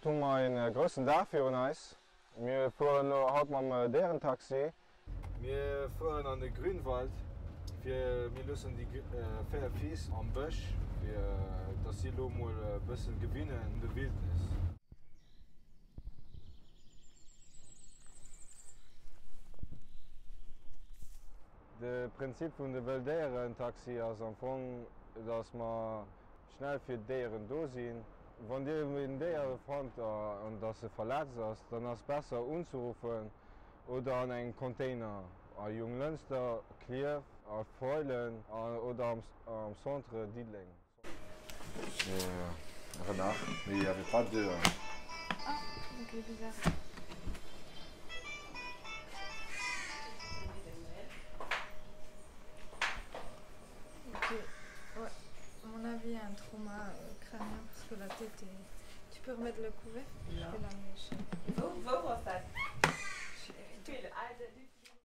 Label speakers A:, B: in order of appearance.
A: Haut hu mer een groussen Dag virun eis. Mir fueren elo haut mam Déierentaxi. Mir fueren an de Grünwald fir mir loossen déi 4 Fiiss am Bësch fir dass si elo mol e bëssen gewinnen un de Wildnis. De Prinzip vun de Wëlldéierentaxi ass am Fong dass mer Schnell fir d'Déieren do sinn. Wann Dir en Déier fannt an dass e verletzt ass, dann ass besser unzeruffen oder an engem Container a Junglënster, Klierf, a Feulen oder am Centre Diddeleng. C'est un renard, mais il y avait pas de.
B: Ah, ok, bizarre. Ok, ouais. À mon avis, un trauma euh, crânien parce que la tête est. Tu peux remettre le couvercle Je vais l'amener chez.